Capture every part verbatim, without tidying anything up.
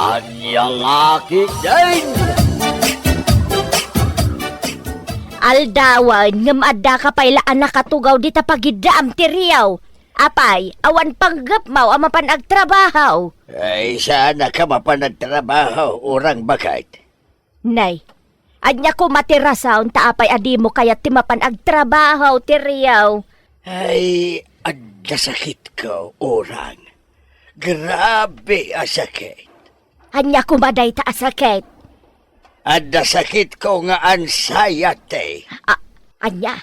Ania nga ketdin? Aldawen, ngem addaka pay la a nakatugaw dita pagiddaam, Teriaw. Apay, awan panggepmaw a mapan agtrabaho? Ay, saanak a mapan agtrabaho, urang baket. Nay, ania koma ti rason ta apay a dimo kayat ti mapan agtrabaho, Teriaw? Ay, adda sakitko, urang. Grabe a sakit. Ania koma dayta a sakit? Adda sakitko nga anxiety. A-, ania?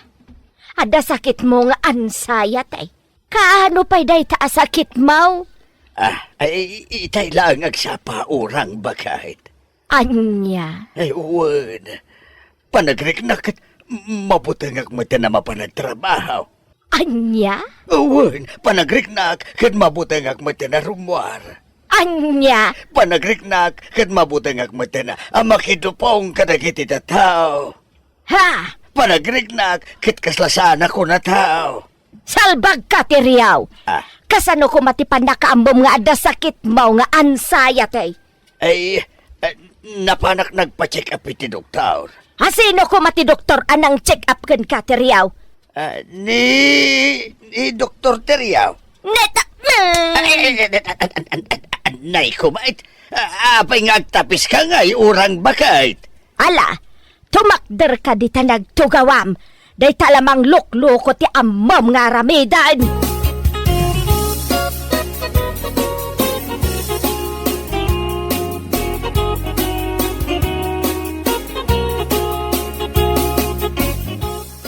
Adda sakitmo nga anxiety? Kaano pay dayta a sakitmo? Ah, ay, itay laeng agsapa, urang baket. Ania? Ay, wen. Panagriknak ket mabutengak met a mapan agtrabaho. Ania? Wen, panagriknak ket mabutengak met a rummuar. Ania? Panagriknak ket mabutengak met a makidupong kadagiti tattao. Ha? Panagriknak ket kasla saanak a tao. Salbagka, Teriaw! Ah. Kasano koma ti pannakaammom nga adda sakitmo nga anxiety? Ay, eh, napanak nagpa-check up iti doktor. A sino koma ti doktor a nang-check up kenka, Teriaw? Ah, ni, ni Doktor Teriaw. Neta-, Ay, ay, ay, ay, ay, ay, ay, nay, kumait. Ah, apay nga agtapiska ngay, urang baket? Ala, tumakderka dita nagtugawam. Dayta la manglukloko ti ammom nga aramiden.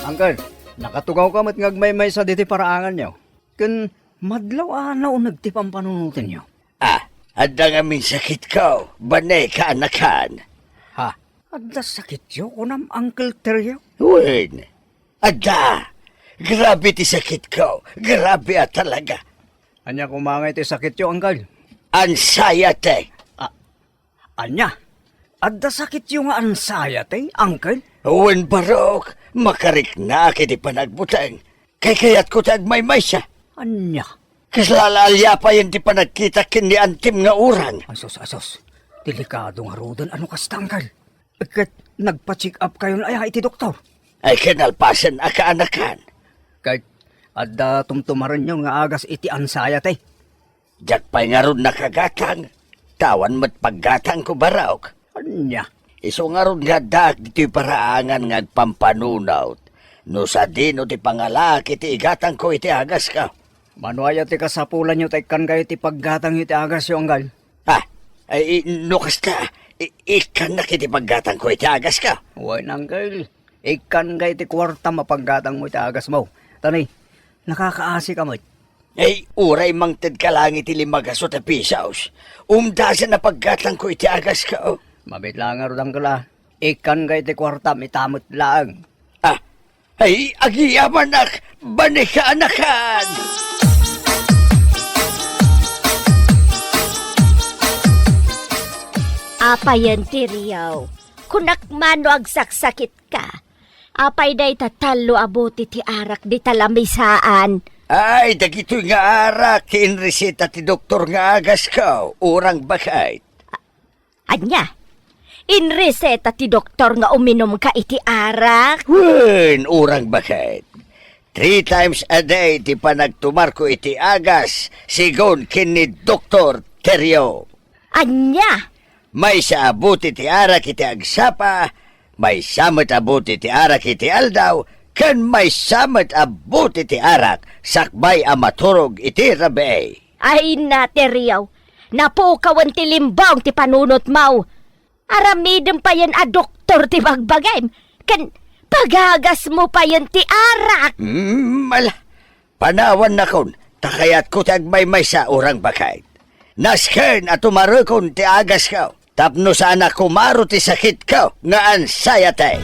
Uncle, nakatugawka met nga agmaymaysa ditoy paraanganyo. Ken madlaw a nauneg ti pampanunotenyo. Ah, adda ngamin sakitko, bane kaanakan. Ha? Adda sakityo, kunam, Uncle Teryo? Wen, adda. Grabe ti sakitko, grabe a talaga. Ania koma ngay ti sakityo, Uncle? Anxiety. Ah, ania? Adda sakityo nga anxiety, Uncle? Wen, barok, makariknak iti panagbuteng. Kaykayatko ti agmaymaysa. Ania? Kasla alaalyapayen ti panagkitak ken ni antim nga urang. Asos, asos. Delikado ngaruden a no kasta, Uncle. Ket nagpa-check up kayon aya iti doktor? Ay, kinalpasen a kaanakan. Ket adda tumtumarenyo nga agas iti anxiety? Diak pay ngarud nakagatang, ta awan met paggatangko, barok. Ania? Isu ngarud nga addaak ditoy paraangan nga agpampanunot no sadino ti pangalaak iti igatangko iti agasko. Mano aya ti kasapulanyo ta ikkankayo ti paggatangyo iti agasyo, Uncle? Ah, ay, i-, no kasta, i-, ikkannak iti paggatangko iti agasko. Wen, Uncle. Ikkanka iti kuartam a paggatangmo iti agasmo. Ta ni, nakakaasika met. Ay, uray mangtedka laeng iti lima gasut a pisos. Umdasen a paggatangko iti agasko. Mabiit laeng ngarud, Uncle, a. Ikkanka iti kuartam ita met laeng. Ah, ay, agyamanak, bane kaanakan. Apayen, Teriaw? Kunak man no agsaksakitka. Apay dayta tallo a bote ti arak dita lamisaan? Ay, dagitoy nga arak ti inreseta ti doktor nga agasko, urang baket. Ania? Inreseta ti doktor nga uminumka iti arak? Wen, urang baket. Three times a day ti panagtumarko iti agas, segun ken ni Doktor Teryo. Ania? Maysa a bote ti arak iti agsapa, maysa met a bote ti arak iti aldaw, ken maysa met a bote ti arak sakbay a maturog iti rabii. Ay, Teriaw, napukawen ti limbong ti panunotmo. Aramidem payen a doktor ti bagbagim, ken pagagasmo payen ti arak. Mm, ala, panawannakon, ta kayatko ti agmaymaysa, urang baket. Nasken a tumarekon ti agasko tapno saanak kumaro ti sakitko nga anxiety.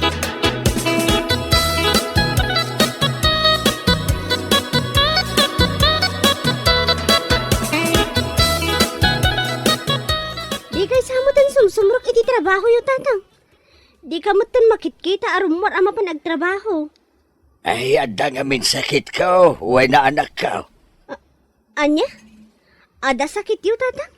Dikay sa metten sumsumrek iti trabahoyo, Tatang. Dika metten makitkita a rummuar a mapan agtrabaho. Ay, adda ngamin sakitko, wen a anakko. A-, ania? Adda sakityo, Tatang?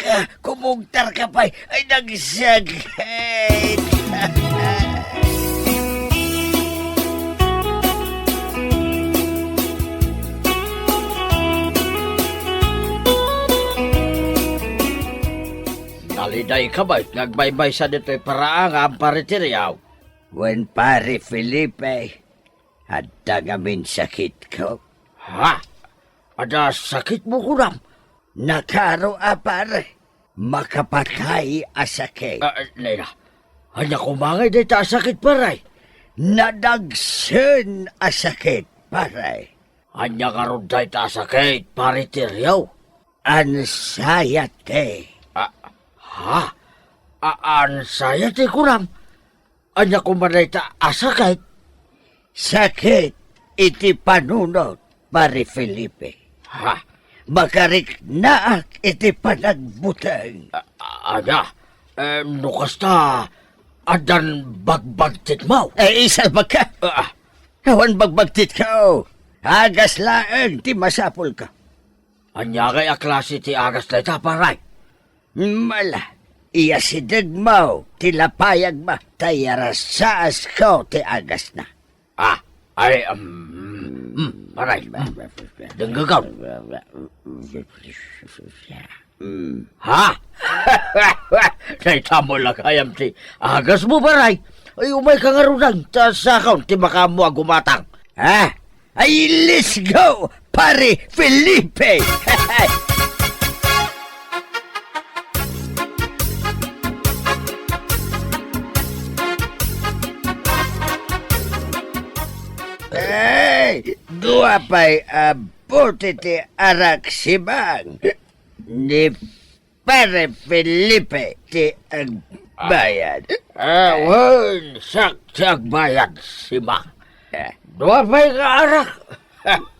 ka, kumugtar ka pay. Ay, nagsakit. Naliday ka bay, nagbaybaysa ditoy paraangan, Pare Tiriaw. Wen, Pare Felipe, adda ngamin sakitko. Ha? Adda sakitmo kunam? Nakaro a, pare. Makapatay a sakit. Ah, Nena, ania koma ngay dayta a sakit, pare? Nadagsen a sakit, pare. Ania ngarud dayta a sakit, Pare Teriaw? Anxiety. Ah, ha? A-, anxiety, kunam? Ania koma dayta a sakit? Sakit iti panunot, Pare Felipe. Ha? Makariknaak iti panagbuteng. A-, a-, ania? Eh, no kasta, addan bagbagtitmo? Eh, isalbagka. Ah. Awan bagbagtitko. Agas laeng ti masapulko. Ania ngay a klase ti agas dayta, pare? Mala, iyasidegmo ti lapayagmo, ta iyarasaasko ti agasna. Ah, ay, um, mm, pare, mm. Denggekon. Mm. Ha? Dayta met la gayam ti agasmo, pare. Ay, umayka ngaruden, ta siakon ti makaammo a gumatang. Ha? Ay, let's go, Pare Felipe! Ay, dua pay a bote ti arak, Simang. Ni Pare Felipe ti agbayad. Ah, wen, siak ti agbayad, Simang. Eh. Dua pay nga arak.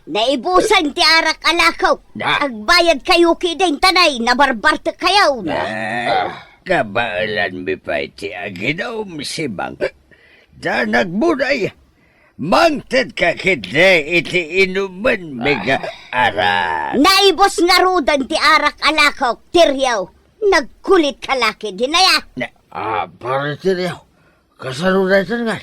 Naibusan ti arak a lako. Ah. Agbayadkayo ketdin, ta nay, nabarbartekkayo. Ah, kabaelanmi pay ti aginom, Simang. Ta nagbuday. Mangtedka ketdi iti inumenmi nga arak. Naibus ngaruden ti arak a lakok, Teriaw. Nagkulitka la ketdin aya. Na- Ah, Pare Teriaw, kasano daytan ngay?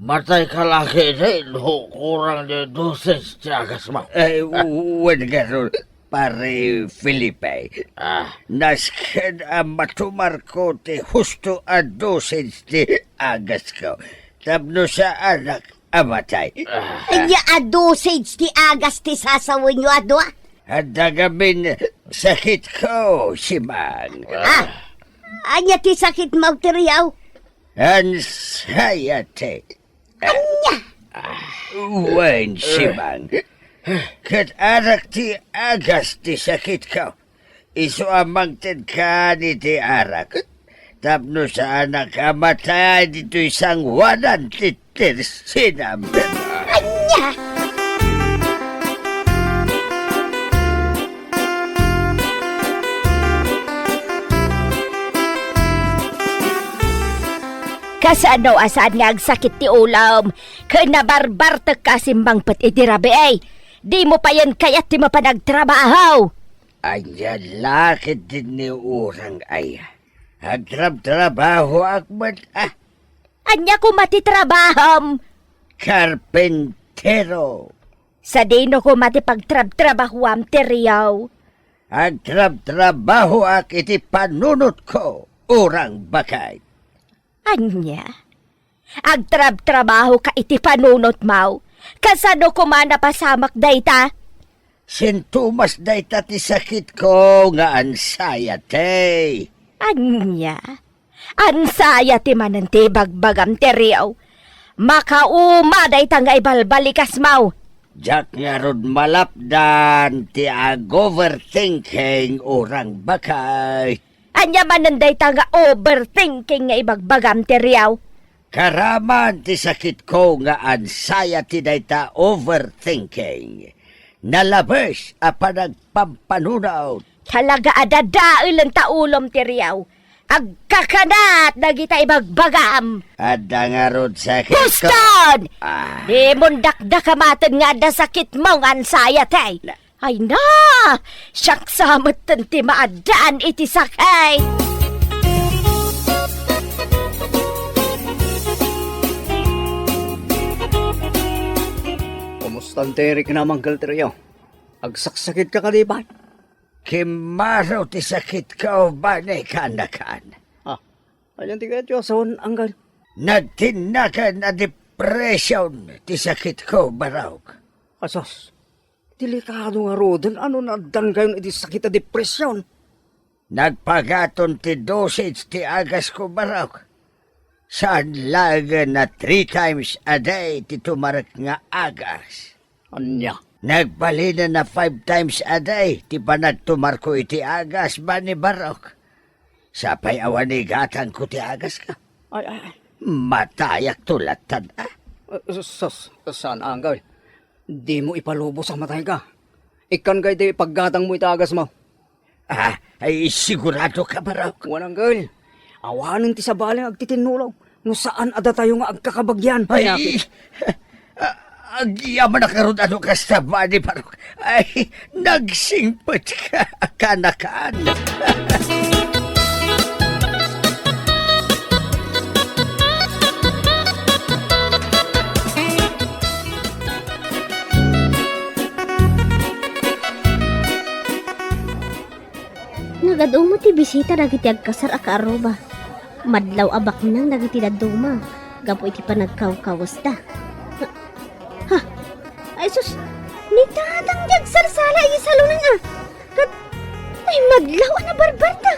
Matayka la ketdi no kurang ti dosage ti agasmo. Ay, wen ngarud, Pare Felipe. Ah. Nasken a matumarko ti husto a dosage ti agasko. Tapno saanak a matay. Ah. Ania a dosage ti agas ti sasawenyo a dua? Adda ngamin sakitko, Simang. Ah. Ania ti sakitmo, Teriaw? Anxiety. Ania? Ah, wen, Simang. Ket arak ti agas ti sakitko. Isu a mangtedkan iti arak. Tapno saanak a matay ditoy sangoanan ti tersinam. Ania? Kasano a saan nga agsakit ti ulom? Ken nabarbartekka a simmangpet iti rabii. Dimo payen kayat ti mapan agtrabaho. Ania la ketdin ni urang aya? Agtrabtrabahoak met, ah. Ania koma ti trabahom? Karpentero. Sadino koma ti pagtrabtrabahoam, Teriaw? Agtrabtrabahoak iti panunotko, urang baket. Ania? Agtrabtrabahoka iti panunotmo? Kasano koma napasamak dayta? Sintomas dayta ti sakitko nga anxiety. Ania? Anxiety manen ti ibagbagam, Teriaw? Makauma dayta nga ibalbalikasmo. Diak ngarud malapdan ti ag-overthinking, urang baket. Ania manen dayta nga overthinking nga ibagbagam, Teriaw? Karaman ti sakitko nga anxiety dayta overthinking. Nalabes a panagpampanunot. Talaga a dadaelen ta ulom, Teriaw. Agkakanat dagita ibagbagam. Adda ngarud sakitko. Puston! Ah. Dimon dakdakamaten nga adda sakitmo nga anxiety. Na- Ay na! Siak sa metten ti maaddaan iti sakit! Kumusta ti riknam, Uncle Teryo? Agsaksakitka kadi, bay? Kimmaro ti sakitko, bani kaanakan. Ah, ania ti kayatyo a sawen, Uncle? Nagtinnaken a depression ti sakitko, barok. Asus, delikado ngaruden no addankayon iti sakit a depression. Nagpagaton ti dosage ti agasko, barok. Saan laengen a three times a day ti tumarek nga agas. Ania? Nagbalinen a five times a day ti panagtumarko iti agas, Bani Barok. Sapay awan igatangko ti agaska. Ay, ay, ay. Matayakto latta, a. Eh, sus, sus, saan, Anggal? Dimo ipalubos a matayka. Ikkan kay ti paggatangmo iti agasmo. Ah, ay, sigurado ka, Barok? Wen, Anggal. Awanen ti sabali nga agtitinnulag no saan a datayo nga agkakabagian. Ay, a-, agyamanak ngarud a no kasta, Bani Barok. Ay, nagsingpet ka, kanakan. Nagad-umo ti bisita dagiti agkasar a kaarruba. Madlaw a baknang dagiti dadduma gapu iti panagkawkawesda. Ha? Ay sus, ni Tatang ti agsarsala iti salonen, a. Ket, ay, madlaw a nabarbarta.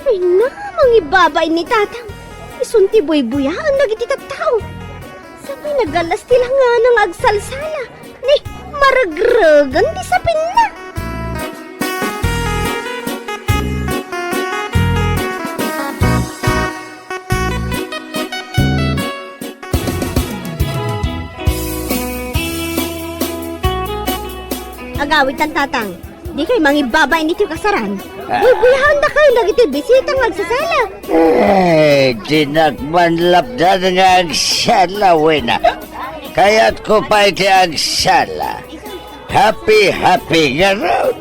Ay na, mangibabain ni Tatang. Isun ti buybuyaen dagiti tattao. Sapay nagallas ti langana nga agsalsala. Ni, maregregen ti sapinna. Agawidtan, Tatang. Dikay mangibabain iti kasaran. Ah. Buybuyaendakayo dagiti bisita nga agsasala. Eh, dinak man lapdan nga agsala, Wena. Kayatko pay ti agsala. Happy, happy ngarud.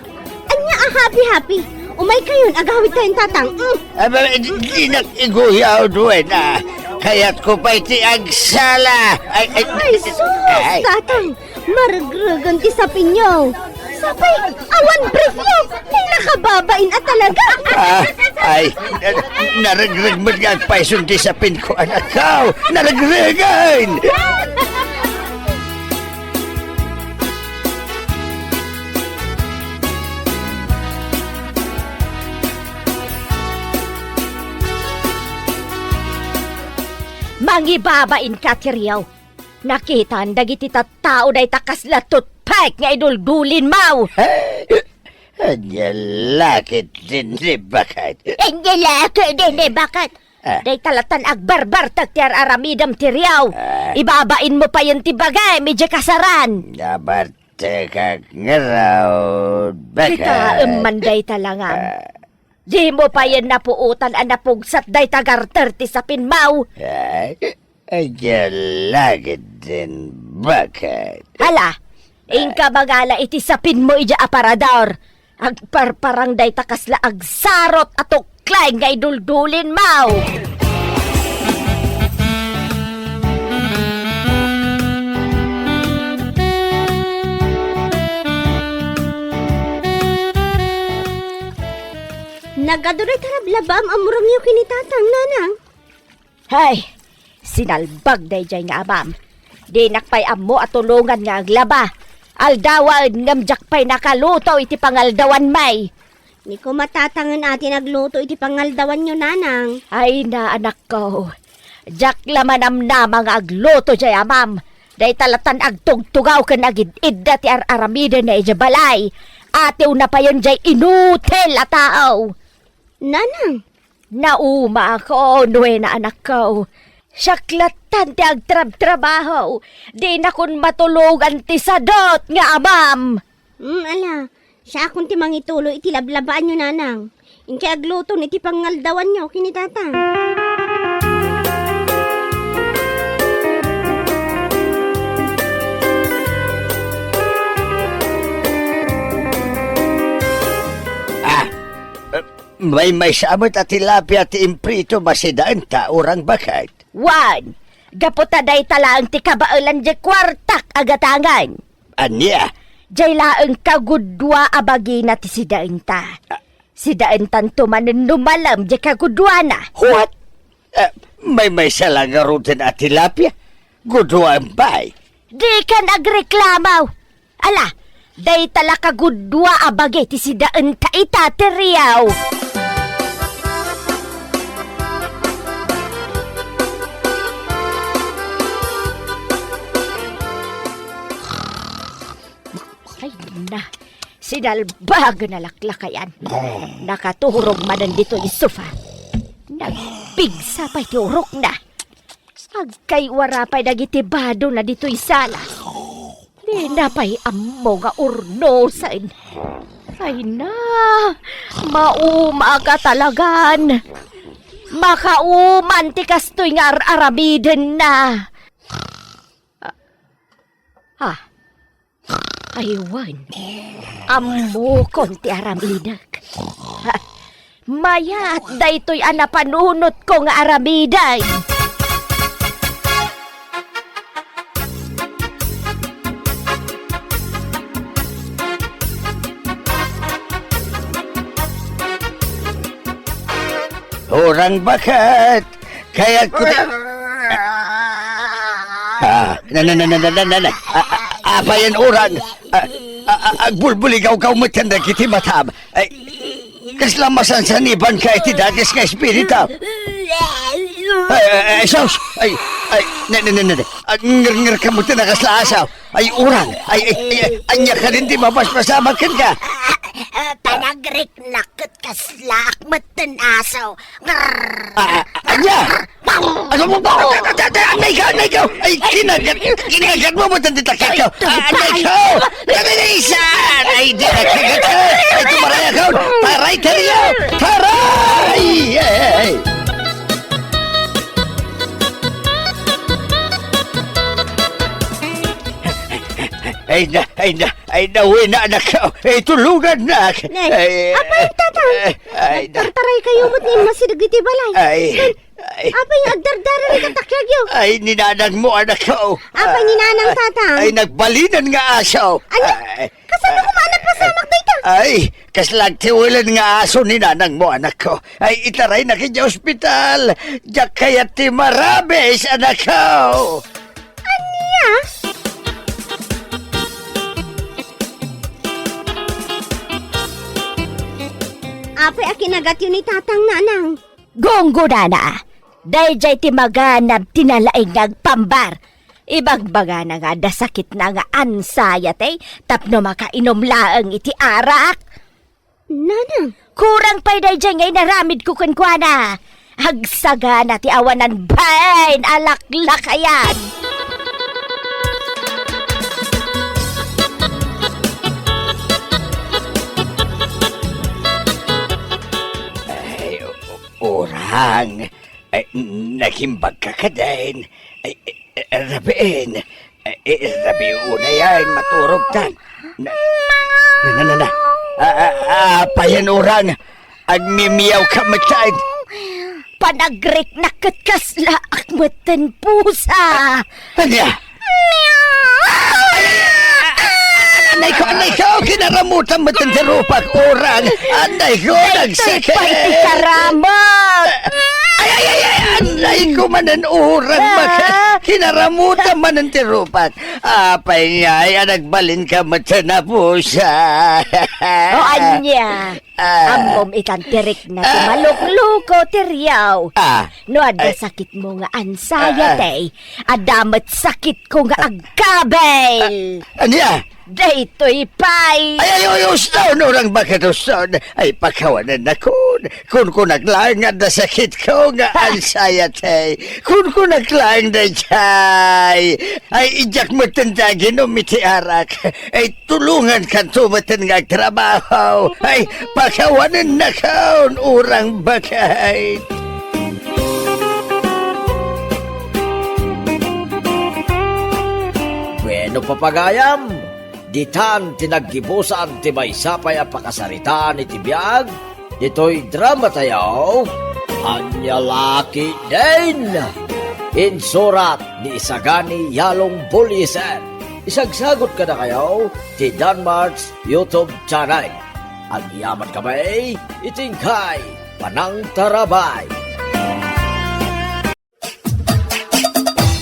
Ania a happy, happy? Umaykayon, agawidkayon, Tatang. Mm. Aba, di, dinak iguyawd, Wena. Kayatko pay ti agsala. Ay, ay, Ay, sus, ay. Tatang. Maregregen ti sapinyo. Sapay, awan briefyo. Ay, nakababain a talaga. Ah, ay, na-, naregreg met nga agpayson ti sapinko, anakko. Naregregen! Mangibabain ka, Tiriaw. Nakitan dagiti tattao dayta kasla toothpick nga iduldulinmo. Ania la ketdin ni baket? Ania la ketdin ni baket? Ah. Dayta lattan agbarbartek ti ar-aramidem, Tiriaw. Ah. Ibabainmo payen ti bagim idiay kasaran. Nabartekak ngarud, baket. Kitaem man dayta langam. Ah. Dimo payen napuotan a napugsat dayta garter ti sapinmo. Ay, ay, diay lagid din, baket. Hala, inka mangala iti sapinmo idiay aparador. Agparparang dayta kasla agsarot a tukleng nga iduldulinmo. Nagadu dayta lablabaam a murangyo ken ni Tatang, Nanang. Hay, sinalbag daydiay nga amam. Dinak pay ammo a tulongan nga aglaba. Aldawen ngem diak pay nakaluto iti pangaldawanmi. Ni koma Tatangen a ti nagluto iti pangaldawanyo, Nanang. Ay na, anakko. Diak la manamnama nga agluto diay amam. Dayta lattan agtugtugaw ken agid-idda ti ar-aramidenna idiay balay. Atiwna payen diay inutil a tao. Nanang. Naumakon, Wena, anakko. Siak lattan ti agtrabtrabaho. Dinakon matulongan ti sadot nga amam. Hmm, ala, siakon ti mangituloy iti lablabaanyo, Nanang. Inkay agluton iti pangaldawanyo ken ni Tatang. Ah, eh, maymaysa met a tilapia ti imprito masidaenta, urang baket? Wen, gapu ta dayta laeng ti kabaelan diay kuartak a gatangen. Ania? Diay laeng kagudua a bagina ti sidaenta. Ah. Sidaentanto manen no malem diay kaguduana. What? Eh, maymaysa la ngaruden a tilapia? Guduaem pay. Dikan agreklamo. Ala, dayta la kagudua a bagi ti sidaenta ita, Tiriaw. Ay na, sinalbagen a laklakayan. Nakaturog manen ditoy sofa. Nagpigsa pay ti urokna. Agkaywara pay dagiti badona ditoy sala. Dina pay ammo nga urnosen. Ay na, mauma ka talagan. Makauman ti kastoy nga ar-aramidenna. Ah, Ay wen, ammokon ti aramidek. Ha, mayat daytoy a napanunotko nga aramiden. Urang baket, kayatko ti, ah, na, na, na, na, na, na, na, na. A, a, apayen urang, a, a, a, agbulbuligawgaw met ken dagiti matam. Ay, kasla masansanibanka iti dakes nga espiritu. Ay, ay, ay, sus! Ay, ay, ne, ne, ne, ne, ne. Agngernger ka met ken kasla asaw. Ay, urang. Ay, ay, ay, ay, ania kadin ti mapaspasamak kenka? Panagriknak ket kaslaak met ken asaw. Ngrrr. Ah, ah, ania? Ano mo ba? Anay ka, anay ka! Ay, kinagat, kinagat mo met ti taketko. Ah, anay ka! Ay, ay, ay, di na kagat ka! Ay, tumaray ako! Taray kayo! Taray! Ay, ay, ay. Ay na, ay na, ay na, uy na, anak ko. Ay, tulungan na. Nay, ay, apay, tatang? Ay, ay, na. Nagtartaray kayo met nga immasideg iti balay. Ay, ay. Apay nga agdardara ni katakyagyo? Ay, ni nanang mo, anak ko. Apay ni nanang, tatang? Ay, nagbalinan nga aso. Ano? Ay. Kasano koma a napasamak dayta? Ay, kasla agtiwelen nga aso ni nanang mo, anak ko. Ay, itaraynak iti ospital. Diak kayat ti marabis, anak ko. Ania? Apay a kinagatyo ni tatang, nanang? Gunggonana, daydiay ti maganab ti nalaing nga agpambar. Ibagbagana nga adda sakitna nga anxiety tapno makainom laeng iti arak. Nanang. Kurang pay daydiay nga inaramidko kenkuana. Agsagana ti awanan bain a laklakayan. Ay, o-, o-, urang. Ay, nakimbag ka kadin. Ay, eh, eh, rabiin. Ay, eh, rabii unayen, maturog ta. Na, na, na, na, na. Ah, ah, ah, apayen urang. Agmimiyaw ka met. Panagriknak ket kaslaak met ti pusa. Ania? Ay, ay, ay, ay, anay ko, anay ko, kinaramutan met ti rupak, urang. Anay ko, nagsakit. Daytoy pay ti karamut. Ay, ay, ay, ay, anay ko manen, urang, ah, kinaramutan manen ti rupak. Apay ngay a nagbalin ka met ti pusa? O, ania? Ah. Ammom itan ti rikna ti malukluko ti riaw. Ah. No adda sakitmo nga anxiety, adda met sakitko nga agkabil. Ah, ania? Daytoy pay. Ay, ay, ay, uston, urang baket, uston. Ay, pakawanennakon. Kunkunak laeng nga adda sakitko nga anxiety. Kunkunak laeng daydiay. Ay, idiak metten ti aginom iti arak. Ay, tulongankanto metten nga agtrabaho. Ay, pakawanennakon, urang baket. Bueno, papagayam, ditan ti naggibusan ti maysa pay a pakasaritaan iti biag ditoy dramatayo, Ania La Ketdin. Insurat ni Isagani Yalong Buliesen. Isagsagut kadakayo ti Danmart's YouTube channel. Agyamankami iti inkay panangtarabay.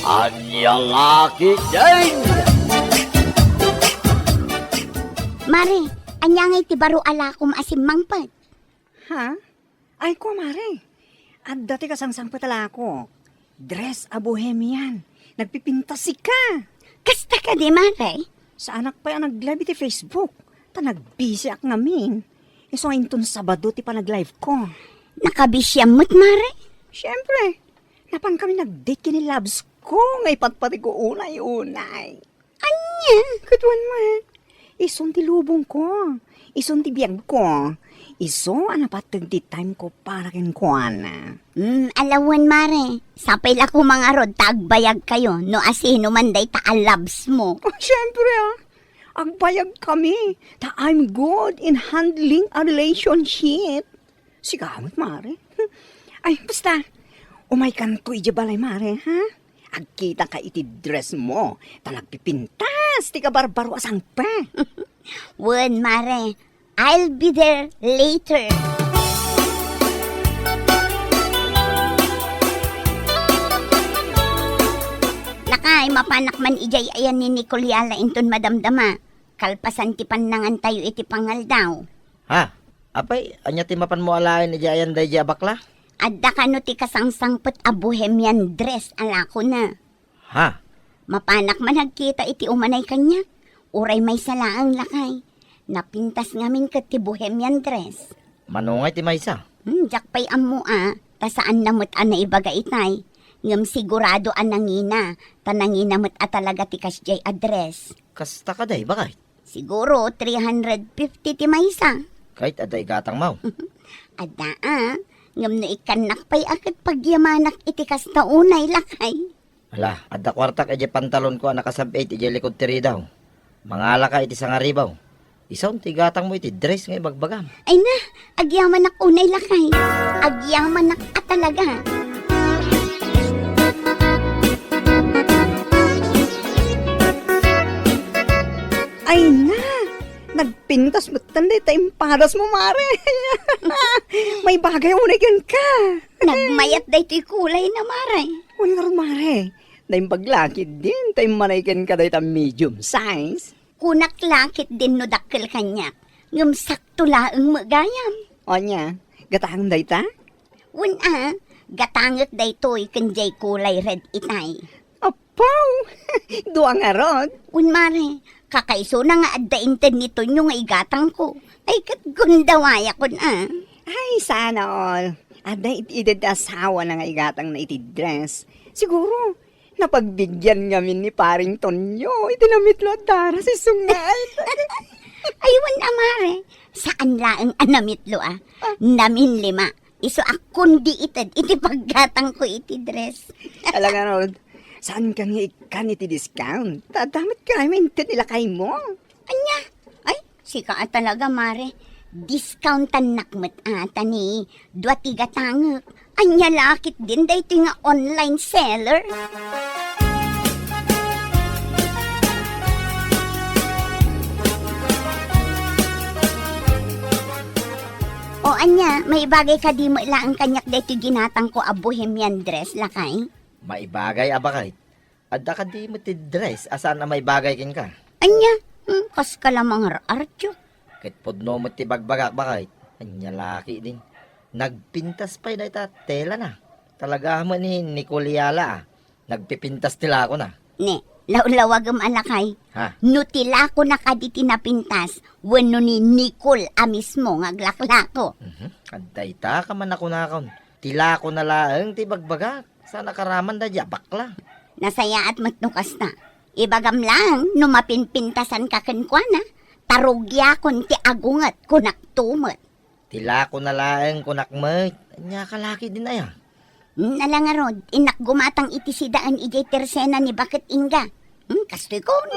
Ania La Ketdin! Mare, ania ngay ti baro a lakom a simmangpet? Ha? Ay, kua, mare. Adda ti kasangsangpet a lako. Dress a bohemian. Nagpipintas sika. Kasta kadi, mare? Saanak pay a nag-live iti Facebook, ta nagbisiak ngamin. Isu nga inton Sabado ti panag-live ko. Nakabisiam met, Mare? Siempre, napan kami nag-date ken ni loves ko nga ipatpateg ko unay-unay. Ania? Ket wen met, isun ti lubong ko, isun ti biag ko, isu a napateg ti time ko para kenkuana. Hmm, ala wen, Mare, sapay la koma ngarud ta agbayag kayo no asino man dayta a loves mo. Oh, siempre, ah. Agbayag kami, ta I'm good in handling a relationship. Sika met, Mare. Ay, basta, umaykanto idiay balay, Mare, ha? Agkitaka iti dress mo, ta nagpipintas ti kabarbaro a sangpe. Wen, Mare, I'll be there later. Lakay, mapanak man idiay ayan ni Nicoliala inton madamdama. Kalpasan ti pannangantayo iti pangaldaw. Ha? Apay, ania ti mapanmo alaen idiay ayan daydiay a bakla? Adda kano ti kasangsangpet a bohemian dress a lakona. Ha? Mapanak man agkita iti umanay kaniak. Uray maysa laeng, lakay. Napintas ngamin ket ti bohemian dress. Mano ngay ti maysa? Hmm, diak pay ammo a, ta saanna met a naibaga itay. Ngem sigurado a nangina, ta nangina met a talaga ti kasdiay a dress. Kasta kadi, bakay? Siguro three hundred fifty ti maysa. Ket adda igatangmo? Adda a, ngem no ikkannak pay a ket pagyamanak iti kasta unay, lakay. Ala, adda kuartak idiay pantalonko a nakasab-it idiay likud ti ridaw. Mangalaka iti sangaribaw. Isun ti igatangmo iti dress nga ibagbagam. Ay na, agyamanak unay, lakay. Agyamanak a talaga. Ay na, nagpintas metten dayta impadas mo, Mare. Maibagay unay kenka. Nagmayat daytoy kulay na, Mare. Wen ngarud, Mare, naimbag la ketdin ta immanay kenka dayta medium size. Kunak la ketdin no dakkel kaniak, ngem sakto laeng met gayam. Ania, gatangem dayta? Wen a, gatangek daytoy ken diay kulay red itay. Apo! Dua ngarud. Wen, Mare, kakaisuna nga adda inted ni Tonyo nga igatangko. Ay, ket gundawayakon a. Ay, sana all. Adda iti edad ti asawana nga igatangna iti dress. Siguro, napagbigyan ngamin ni Paring Tonyo iti namitlo a daras isu nga. Ay, wen a, Mare, saan laeng a namitlo a. Ah. Naminlima. Isu a kundi ited iti paggatangko iti dress. Ala ngarud, saankan nga ikkan iti discount? Ta adda met kayat inted ni lakaymo. Ania? Ay, sika a talaga, Mare. Discountannak met a, ta ni dua ti gatangek. Ania la ketdin daytoy nga online seller? O ania, maibagay kadi met laeng kaniak daytoy ginatangko a bohemian dress, lakay? Maibagay a baket. Adda kadi met ti dress a saan a maibagay kenka? Ania? Hmm, kaska la mangar-artyo. Ket pudno met ti bagbagak, baket. Ania la ketdin? Nagpintas pay dayta telana. Talaga met ni Nicoliala a. Nagpipintas ti lakona. Ne, lawlawagem a lakay. Ha? No ti lakona kadi ti napintas, wenno ni Nicole a mismo nga aglaklako. Mhm. Adda ita ka man a kunakon. Ti lakona laeng ti bagbagak. Saan a karaman daydiay a bakla. Nasayaat met no kasta. Ibagam laeng no mapinpintasanka kenkuana, ta rugiakon ti agunget, kunakto met. Ti lakona laeng kunak met, ania ka la ketdin aya? Nala ngarud, innak gumatang iti sidaen idiay tersena ni Baket Inga. Hmm, kastoy kun.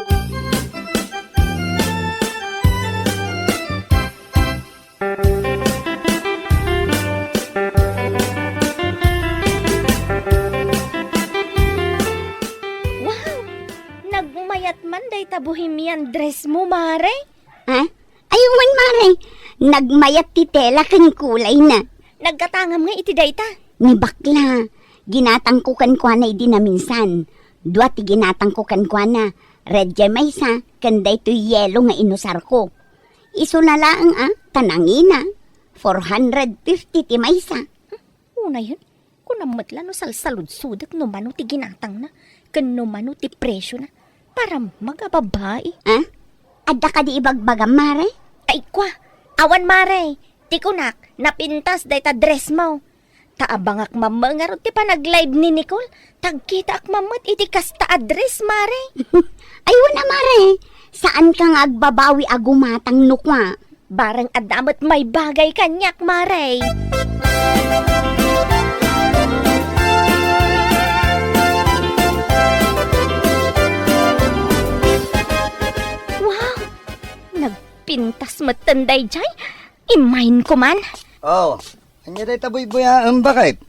Wow! Nagmayat man dayta bohemian dress mo, Mare? Ha? Ay, wen, Mare. Nagmayat ti tela ken kulayna. Naggatangam nga iti dayta? Ni bakla. Ginatangko kenkuana idi naminsan. Dua ti ginatangko kenkuana. Red jay maysa, ken daytoy yelo nga inusarko. Isuna laeng a, ta nangina. Four hundred fifty ti maysa. Unayen, kunam met la no salsaludsodek no mano ti ginatangna, ken no mano ti presiona. Paramag a babai. Ah? Adda kadi ibagbagam, mare? Ay, kwa. Awan, mare. Ti kunak, napintas dayta dress mo. Ta abangak mamma ngarud ti panag-live ni Nicole. Tagkitaak mammet iti kasta a dress, mare. Ay, wen a, mare. Saanka nga agbabawi a gumatang no kua. Bareng adda met maibagay kaniak, mare. Wow! Nagpintas metten daydiay. Immain ko man. Oh, ania dayta buybuyaem, baket?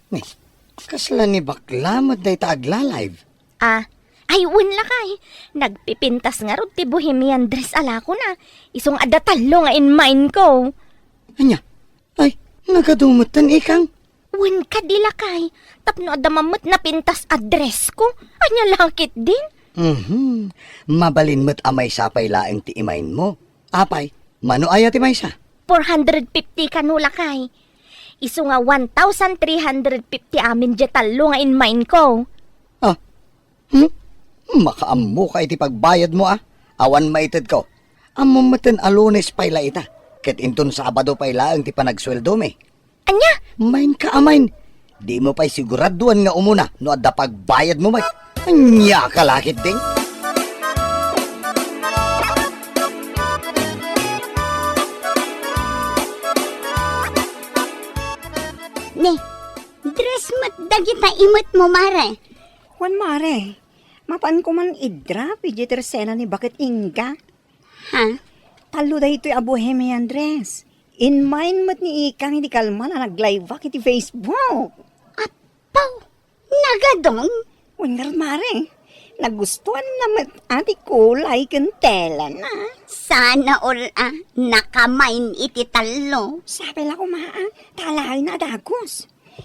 Ni, kasla ni bakla met dayta agla-live? Ah, ay, wen lakay. Nagpipintas ngarud ti bohemian dress a lakona. Isu nga adda tallo nga immain ko. Ania? Ay, nagadu metten, ikang? Wen kadi lakay. Tapno adda mammet napintas a dress ko. Ania la ketdin? Mhm. Mabalin met a maysa pay laeng ti immain mo. Apay, mano aya ti maysa? Four hundred fifty kano lakay. Isu nga one thousand three hundred fifty amin diay tallo nga immain ko. Ah, hmm? Makaammoka iti pagbayadmo, a? Awan maitedko. Ammom metten a Lunes pay la ita. Ket inton Sabado pay laeng ti panagsueldomi. Ania? Immainka, immain. Dimo pay siguraduan nga umuna no adda pagbayadmo met. Ania ka la ketdin? Ni, dress met dagita imetmo, mare. Wen, mare. Mapanko man i-drop idiay tersena ni Baket Inga. Ha? Tallo daytoy a bohemian dress. Immain met ni Ikang idi kalman a nag-live-ak iti Facebook. Apo! Nagadun? Wen ngarud, mare. Nagustuanna met a ti kulay ken telana. Sana all a nakamain iti tallo. Sapay la koma a, ta alaenna a dagus.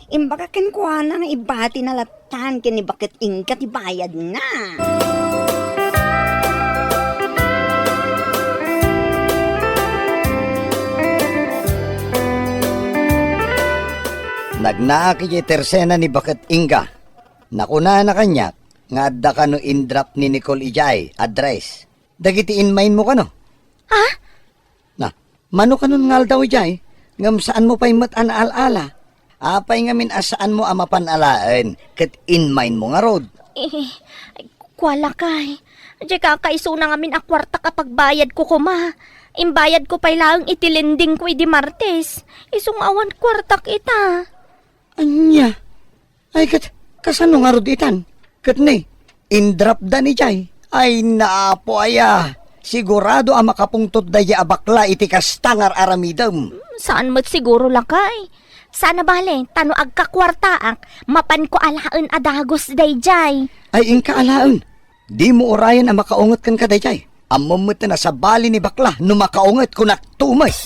Imbagak kenkuana nga ibatina lattan ken ni Baket Inga ti bayadna. Nagnaak idiay tersena ni Baket Inga. Nakunana kaniak nga adda kano in-drop ni Nicole idiay a dress. Dagiti immainmo kano? Ha? Na, mano kanon nga aldaw idiay, ngem saanmo pay met a naal-ala? Apay ngamin a saanmo a mapan alaen ket immainmo ngarud? Eh, ay, kua lakay. Diay kakaisuna ngamin a kuartak a pagbayadko koma. Imbayadko pay laeng iti lendingko idi Martes. Isu nga awan kuartak ita. Ania? Ay, ket kasano ngarud itan? Ket ni, in-drop-da ni jay. Ay, naapo aya. Sigurado a makapungtot dayjay a bakla iti kasta nga ar-aramidem. Hmm, saan met siguro, lakay. Saan a bale, ta no agkakuartaak, mapanko alaen a dagus dayjay. Ay, inka alaen. Dimo urayen a makaunget kenka dayjay. Ammom met a sabali ni bakla no makaunget, kunakto met.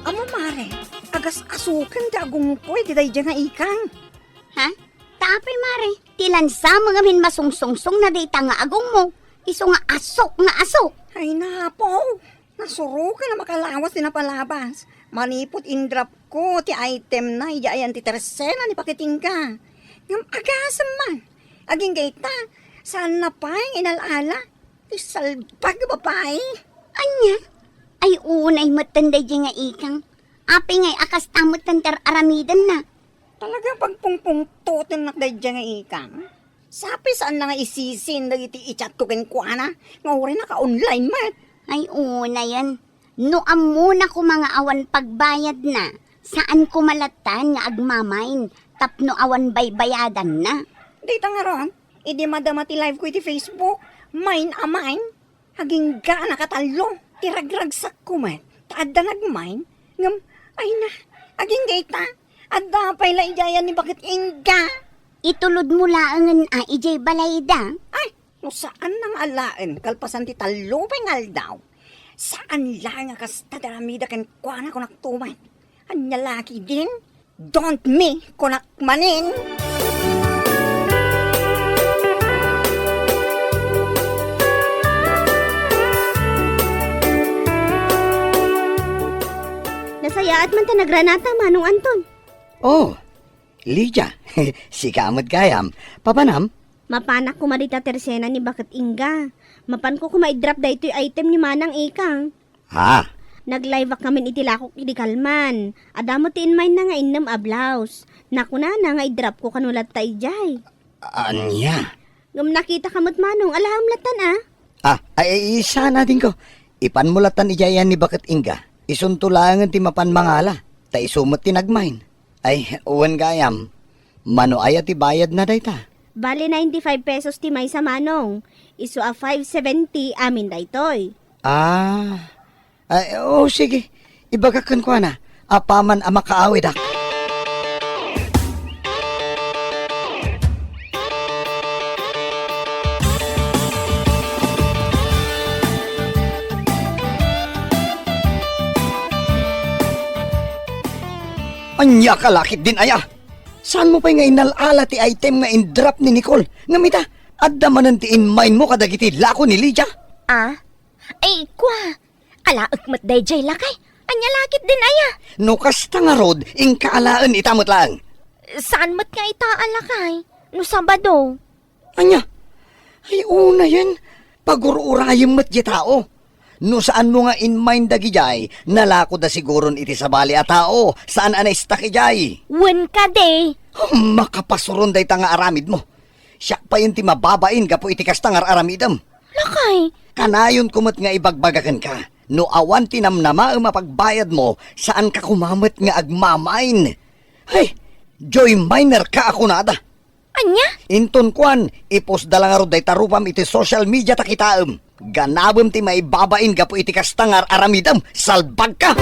Ammom, mare, agas-asoken ti agongko iti dayjay nga ikang. Ha? Ta apay, mare, ti lansa mo ngamin masungsungsong na dayta nga agongmo, isu nga asok nga asok. Ay, napo! Nasuroken a makalawas ti napalabas. Manipud in-drop-ko ti item na idiay ayan ti tersena ni Baket Inga. Ngem agasem man. Agingga ita, saanna pay nga inal-ala ti salbag a babai. Ania? Ay, unay metten dayjay nga ikang. Apay ngay a kasta metten ti ar-aramidenna? Talaga pagpungpungtotennak dayjay nga ikang. Sapay saanna nga isisin dagiti i-chat-ko kenkuana nga uray naka-online met. Ay, unayen. No ammona koma nga awan pagbayadna, saan koma lattan nga agmamain tapno awan baybayadanna. Dayta ngarud, idi madama ti live-ko iti Facebook, main a main. Agingga a nakatallo ti ragragsakko met ta adda nagmain, ngem, ay na, agingga ita, adda pay la idiay ni Baket Inga. Itulodmo laengen a idiay balayda. Ay, no saanna nga alaen, kalpasan ti tallo pay nga aldaw, saan laeng a kasta ti aramida kenkuana, kunakto met. Ania la ketdin? Don't me, kunak manen. At man ta nagranata, Manong Anton. Oh, Lydia, sika met gayam. Papanam? Mapanak koma dita tersena ni Baket Inga. Mapanko koma i-drop daytoy item ni Manang Ikang. Ha? Nag-live-ak ngamin iti lakok idi kalman. Adda met ti inmaynna nga innem a blouse. Nakunana nga i-drop ko kano latta idiay. Ania? Ngem nakitaka met, Manong, alaem lattan a. Ah, ay, ay, sana dinko. Ipanmo lattan idiay ni Baket Inga. Isunto laengen ti mapan mangala. Ta isu met ti nagmain. Ay, wen gayam. Mano aya ti bayadna dayta? Bali ninety-five pesos ti maysa, Manong. Isu a five seventy amin daytoy. Ah. Ay, o sige. Ibagak kenkuana. Apaman a makaawidak. Ania ka lakit din aya? Saanmo pay nga inal-ala ti item nga in-drop ni Nicole? Ngem ita, adda manen ti inmainmo kadagiti lako ni Lydia? Ah? Ay, kua, alaek met daydiay lakay. Ania lakit din aya? No kasta ngarud, inka alaen ita met laeng. Saan met nga ita a lakay? No Sabado. Ania? Ay, unayen, pagur-urayem met diay tao. No saanmo nga inmain dagidiay, nalakoda siguron iti sabali a tao, saan a naistak idiay. Wen kadi. Hmm, makapasuron dayta nga aramidmo. Siak payen ti mababain gapu iti kasta nga ar-aramidem. Lakay. Kanayonko met nga ibagbaga kenka, no awan ti namnamaem a pagbayadmo, saanka koma met nga agmamain. Hay, joy miner ka a kunada. Ania? Inton kuan, ipostda la ngarud dayta rupam iti social media ta kitaem. Ganabem ti maibabain gapu iti kasta nga ar-aramidem. Salbagka!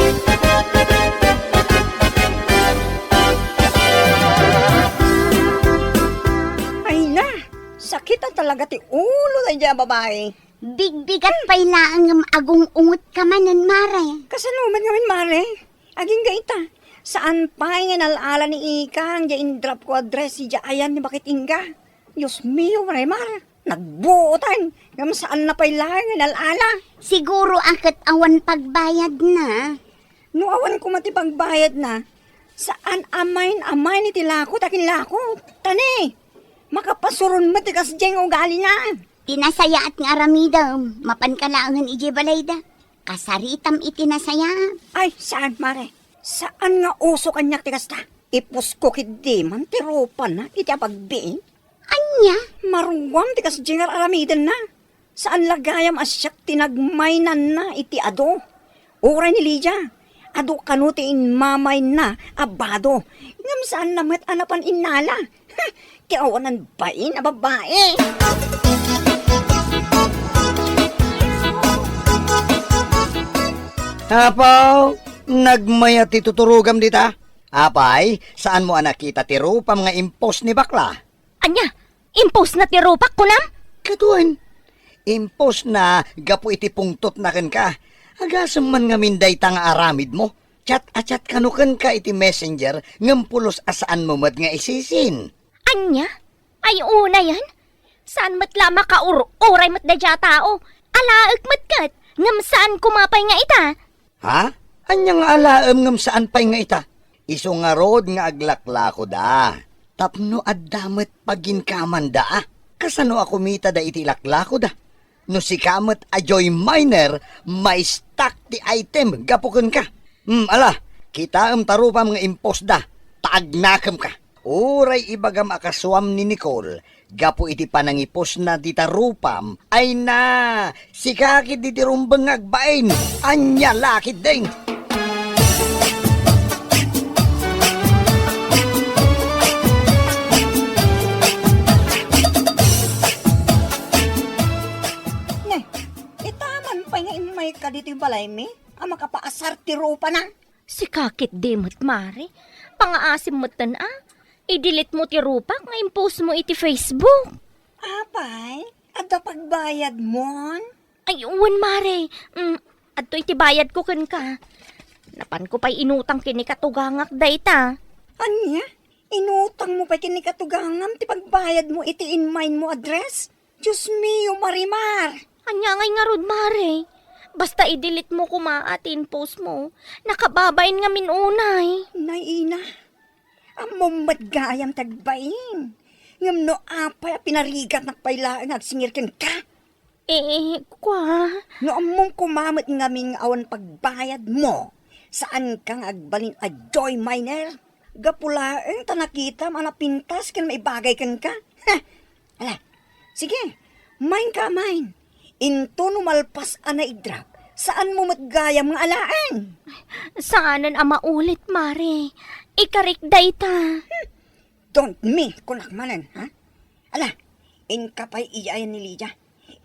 Ay na, sakit a talaga ti ulo daydiay a babai. Bigbigat pay laeng ngem agung-ungot ka manen, Mare. Kasano met ngamin, Mare? Agingga ita, saan pay nga inal-ala ni Ikang diay in-drop ko a dress idiay ayan ni Baket Inga. Dios mio, Mare Mar, nagbuotan, ngem saanna pay laeng nga inal-ala. Siguro a ket awan pagbayadna. No awan koma ti pagbayadna, saan a main-amain iti lako ta kinlako. Ta ne, makapasuron met ti kasdiay nga ugalina. Ti nasayaat nga aramidem, mapanka laengen idiay balayda. Kasaritam iti nasayaat. Ay, saan, Mare? Saan nga uso kaniak ti kasta? Ipusko ketdi man ti rupana iti apagbiin. Ania? Maruam ti kasdiay nga ar-aramidenna. Saan la gayam a siak ti nagmainanna iti adu. Uray ni Lydia, adu kano ti inmamainna a bado. Ngem saanna met a napan innala. Ha, ti awanan bain a babai. Apo, nagmayat ti tuturogam dita. Apay, saanmo a nakita ti rupam nga in-post ni bakla? Ania? In-postna ti rupak, kunam? Kaduan, in-postna gapu iti pungtotna kenka. Agasem man ngamin dayta nga aramidmo. Chat a chat kano kenka iti messenger ngem pulos a saanmo met nga isisin. Ania? Ay, unayen? Saan met la makaur-uray met daydiay a tao? Alaek met ket, ngem saan koma pay nga ita. Ha? Ania nga alaem ngem saan pay nga ita? Isu ngarud nga aglaklakoda. Tapno adda met paginkamanda, a? Kasano a kumitada iti laklakoda? No sika met a joy miner, maistak ti item gapu kenka. Hmm, ala, kitaem ta rupam nga in-postda, ta agnakemka. Uray ibagam a kasuam ni Nicole, gapu iti panangipostna dita rupam, ay na, sika ketdi ti rumbeng nga agbain, ania la ketdin? Ne, ita man pay nga immayka ditoy balaymi a makapaasar ti rupana? Sika ketdi met, Mare. Pangaasim metten a. I-delete mo ti rupak nga in-post mo iti Facebook. Apay, adda pagbayadmon? Ay, wen, Mare. Mm, adtoy ti bayadko kenka. Napanko pay inutang ken ni katugangak dayta. Ania? Inutangmo pay ken ni katugangam ti pagbayadmo iti in-mind mo a dress? Dios mio, Marimar! Ania ngay ngarud, Mare? Basta i-delete mo koma ti in-post mo. Nakababain ngamin unay. Nay Ina, ammom met gayam ti agbain. Ngem no apay a pinarigatnak pay laeng nga agsingir kenka? Eh, kua? No ammom koma met ngamin nga awan pagbayad mo, saanka nga agbalin a joy miner? Gapu laeng ta nakitam a napintas ken maibagay kenka. Heh! Ala, sige, main ka, main. Into no malpas a naidrap, saan mo met gayam nga alaen? Saanen a maulit, Mare. Ikarik dayta. Hmm. Don't me, kunak manen, ha? Ala, inka pay iyayan ni Lydia.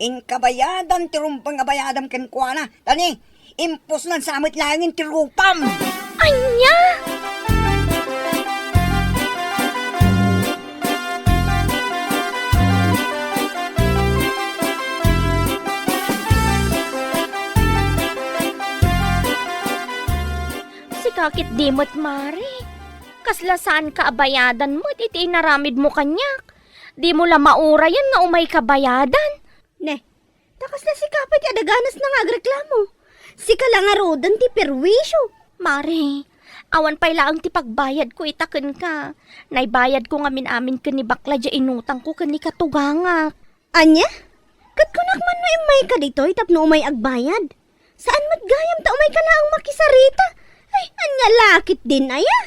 Inka bayadan ti rumbeng a bayadam kenkuana. Tani, impusnan sa met laengen ti rupam. Ania? Sika ket di met, Mare. Kasla saanka a bayadan met iti inaramidmo kaniak. Dimo la maurayen nga umayka bayadan. Ne, ta kasla sika pay ti adaganasna nga agreklamo. Sika la ngaruden ti perwisyo. Mare, awan pay laeng ti pagbayadko ita kenka. Naibayadko ngamin-amin ken ni bakla diay inutangko ken ni katugangak. Ania? Ket kunak man no immayka ditoy tapno umay agbayad? Saan met gayam ta umayka laeng makisarita? Ay, ania la ketdin aya?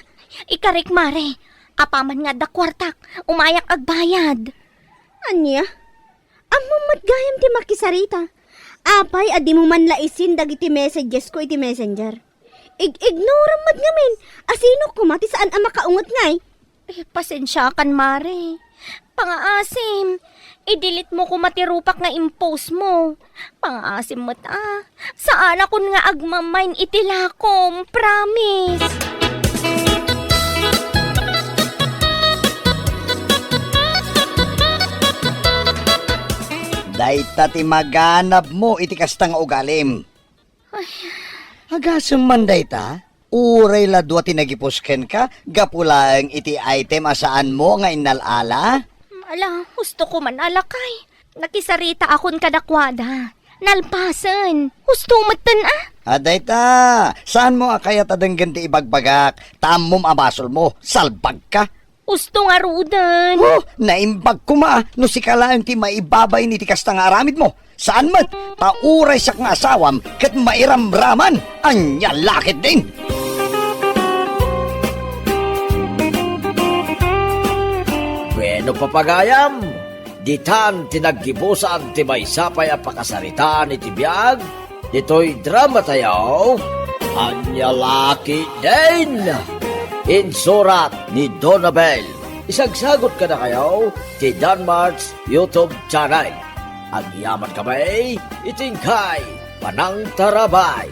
Ikarik, Mare. Apaman nga adda kuartak, umayak agbayad. Ania? Ammom met gayam ti makisarita. Apay a dimo man la isin dagiti messagesko iti Messenger? Ig-ignoram met ngamin. Asino koma ti saan a makaunget ngay? Eh, pasensiakan, Mare. Pangaasim, i-delete mo koma ti rupak nga in-post mo. Pangaasim met a. Saanakon nga agmamain iti lakom, promise. Dayta ti maganabmo iti kasta nga ugalim. Ay. Agasem man dayta? Uray la dua ti nagipus kenka gapu laeng iti item a saanmo nga innal-ala? Ala, hustoko man a lakay. Nakisaritaakon kadakuada. Nalpasen. Husto metten a. A, dayta, saanmo a kayat a denggen ti ibagbagak, ta ammom a basolmo, salbagka. Husto ngaruden. Oh, naimbag koma no sika laeng ti maibabain iti kasta nga aramidmo. Saan met, ta uray siak nga asawam ket mairamraman. Ania la ketdin? Bueno, papagayam, ditan ti naggibusan ti maysa pay a pakasaritaan iti biag ditoy dramatayo, Ania la ketdin? Insurat ni Donabel. Isagsagut kadakayo ti Danmart's YouTube channel. Agyaman kami iti inkay panangtarabay.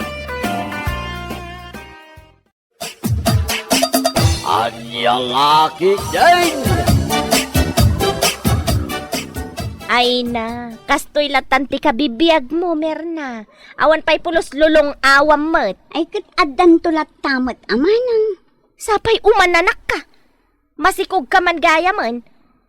Ania la ketdin? Ay na, kastoy latan ti kabibiagmo, Merna. Awan pay pulos lulong-awam met. Ay, ket addanto latta met a manang. Sapay umananakka. Masikogka man gayamen.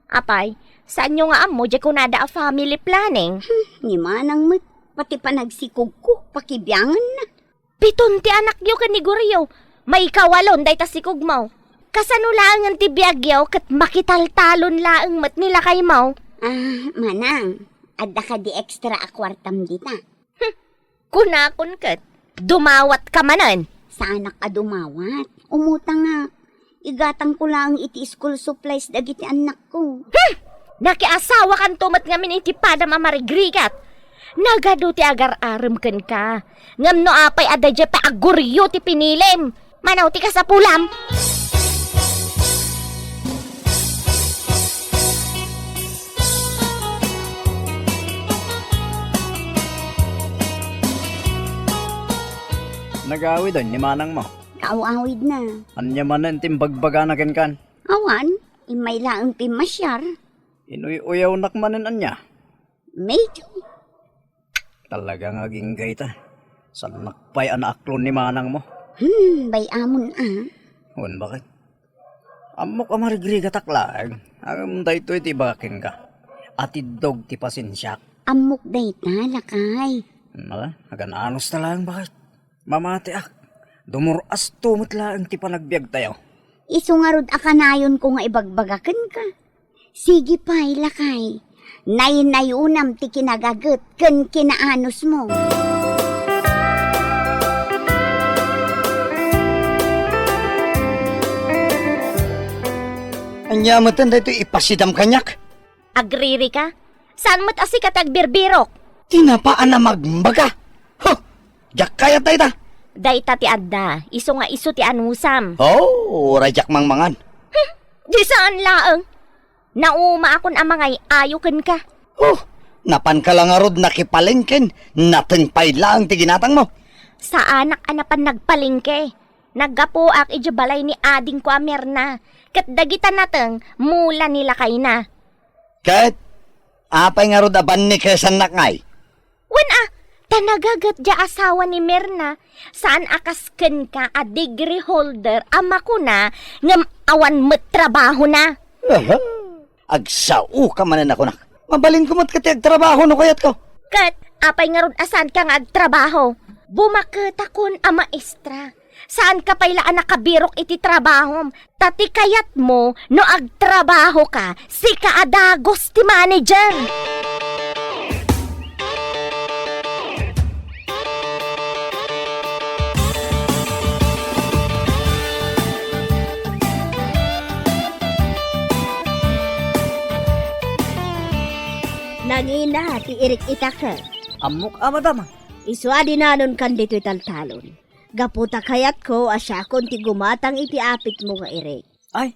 Apay, saanyo nga ammo, diay kunada a family planning? Hmm, ni manang met, pati panagsikogko, pakibianganna. Piton ti anakyo ken ni Goryo. Maikawalon dayta sikogmo. Kasano laengen ti biagyo ket makitaltalon laeng met ni lakaymo? Ah, manang, adda kadi extra a kuartam dita? Hmm, kunakon ket, dumawatka manen. Saanak a dumawat. Umutangak. Igatangko laeng iti school supplies dagiti annakko. Hmm! Nakiasawakanto met ngamin iti padam a marigrigat. Nagadu ti agar-arem kenka. Ngem no apay a daydiay pay a Goryo ti pinilim, manaw ti kasapulam. Nagawiden ni manangmo. Kaaw-awidna. Ania manen ti imbagbagana kenkan? Awan, immay laeng pimmasiar. Inuy-uyawnak manen ania? Medyo. Talaga nga agingga ita. Saannak pay a naaklon ni manangmo. Hmm, bay-amon a. Wen, baket? Ammok a marigrigatak laeng. Ngem daytoy ti ibagak kenka. Atiddog ti pasensiak. Ammok dayta, lakay. Ala, agan-anos ta laeng baket. Mamatiak. Dumur-asto met laeng ti panagbiagtayo. Isu ngarud a kanayonko nga ibagbaga kenka. Sige pay, lakay. Naynayonam ti kinagaget ken kinaanosmo. Ania meten daytoy ipasidam kaniak? Agririka? Saan met a sika ti agbirbirok? Tinapa a namagmbaga. Huh! Diak kayat dayta. Dayta ti adda, isu nga isu ti anusam. Oh, uray diak mangmangan. Hmm, di saan laeng. Naumaakon a mangay-ayo kenka. Oh, napanka la ngarud nakipalengken, nateng pay laeng ti ginatangmo. Saanak a napan nagpalengke. Naggapuak idiay balay ni adingko a Mirna, ket dagita nateng mula ni lakayna. Ket apay ngarud a bannikesannak ngay? Wen a, ta nagaget diay asawa ni Mirna, saan a kas kenka a degree holder a makuna ngem awan met trabahona. Aha. Agsaoka manen a kunak. Mabalinko met ket ti agtrabaho no kayatko. Ket apay ngarud a saanka nga agtrabaho? Bumaketakon a maestra. Saanka pay la a nakabirok iti trabahom, ta ti kayatmo no agtrabahoka, sika a dagus ti manager. Nangina ti irik ita ket. Ammok a, madam. Isu a dinanonkan ditoy taltalon. Gapu ta kayatko a siakon ti gumatang iti apitmo nga irik. Ay,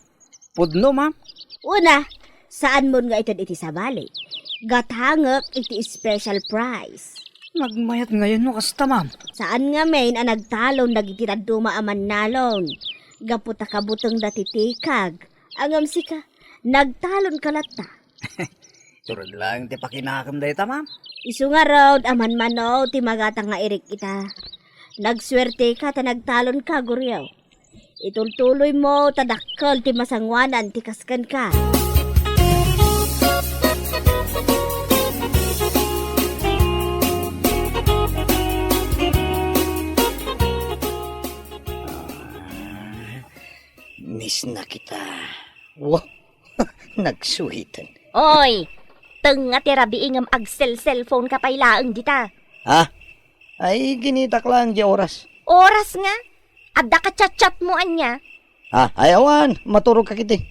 pudno, ma'am. Una, saanmon nga ited iti sabali. Gatangek iti special price. Nagmayat ngayon no kasta, ma'am. Saan ngamin a nagtalon dagiti dadduma a mannalon. Gapu ta kabutengda ti tikag. Ngem sika, nagtalonka latta. Tured laeng ti pakinakem dayta, ma'am. Isu ngarud a manmano ti magatang nga irik ita. Nagsuerteka ta nagtalonka, Goryo. Itultuloymo ta dakkel ti masangoanan ti kas kenka. Ah, miss na kita. Wow. Nagsuhiten. Oy, tengnga ti rabii ngem agsel-cellphone ka pay laeng dita. Ha? Ay, ginitak laeng di oras. Oras nga? Adda ka chat-chat mo ania? Ha? Ay, awan. Maturog ka kiti.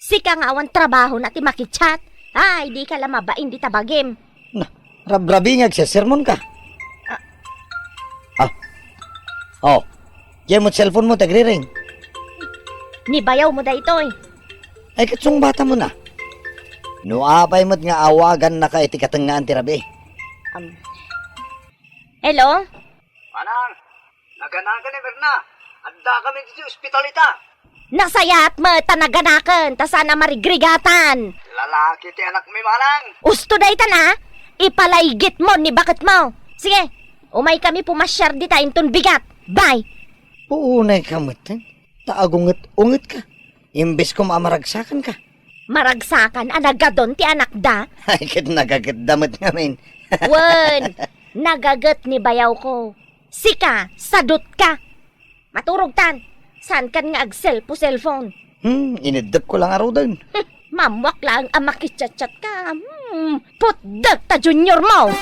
Sika nga awan trabaho na ti makichat. Ay, di ka la mabain dita bagim. Na, rabrabi nga agsesermonka. Ah. Ah. Oh. Diay met cellphone mo, tagriring. Ni bayaw mo daytoy. Ay, ket sungbata mo na. No apay met nga awagannaka iti katengngaan ti rabii. Um. Hello? Manang, naganakan ni Mirna. Adda kami iti ospital ita. Nasayaat met ta naganaken, ta saan a marigrigatan. Lalaki ti anakmi, manang. Usto dayta na, ipalaygit mo ni baket mo. Sige, umay kami pumasiar dita inton bigat. Bye. Uunay ka met, eh. Ta agunget-unget ka. Imbes koma a maragsakan ka. Maragsakan a nagadon ti anakda? Ay, ket nagagetda met ngamin. Wen, nagaget ni bayaw ko. Sika, sadut ka. Maturog tan. Saan kan nga agselpo-cellphone? Hmm, ineddep ko lang aruden. Hmm, mammuak laeng a makichat-chat ka. Hmm, putdek ta junior mo.